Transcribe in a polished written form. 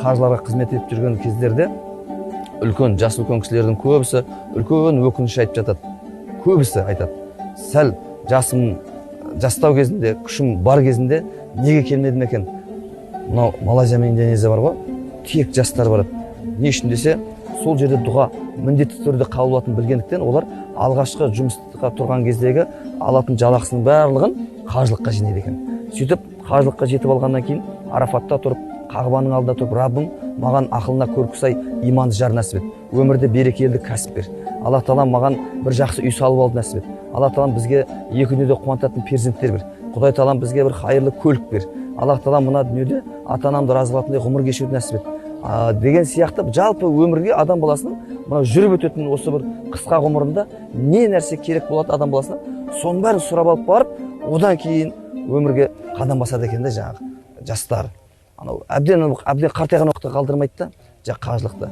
Қажыларға қызмет етіп жүрген кездерде үлкен, жас үлкен кісілердің көбісі үлкен өкініш айтып жатады. Көбісі айтады: сәл жасым жастау кезінде, күшім бар кезінде неге келмедім екен? Мынау Малайзия мен Индонезия бар ғой, тек жастар барады. Не үшін десе, сол жерде дұға міндетті түрде қабыл болатынын білгендіктен, олар алғашқы жұмысқа тұрған кездегі алатын жалақысының барлығын қажылыққа жинайды екен. Сөйтіп қажылыққа жетіп алғаннан кейін Арафатта тұрып, Қағбаның алдында тұрып: «Раббым, маған ақылына көркі сай иманды жар нәсіп ет, өмірде берекелі кәсіп бер, Алла Тағала, маған бір жақсы үй салып алуды нәсіп ет, Алла Тағалам, бізге екі дүниеде қуантатын перзенттер бер, Құдай Тағалам, бізге бір хайырлы көлік бер, Аллах Тағала, мына дүниеде ата анамды разы қылатындай ғұмыр кешуді нәсіп ет», деген сияқты. Жалпы өмірге адам баласының мына жүріп өтетін осы бір қысқа ғұмырында не нәрсе керек болады адам баласына, соның бәрін сұрап алып барып, одан кейін өмірге қадам басады екен да. Жаңағы жастар анау әбден әбден қартайған уақытта қалдырмайды да жаңағы қажылықты.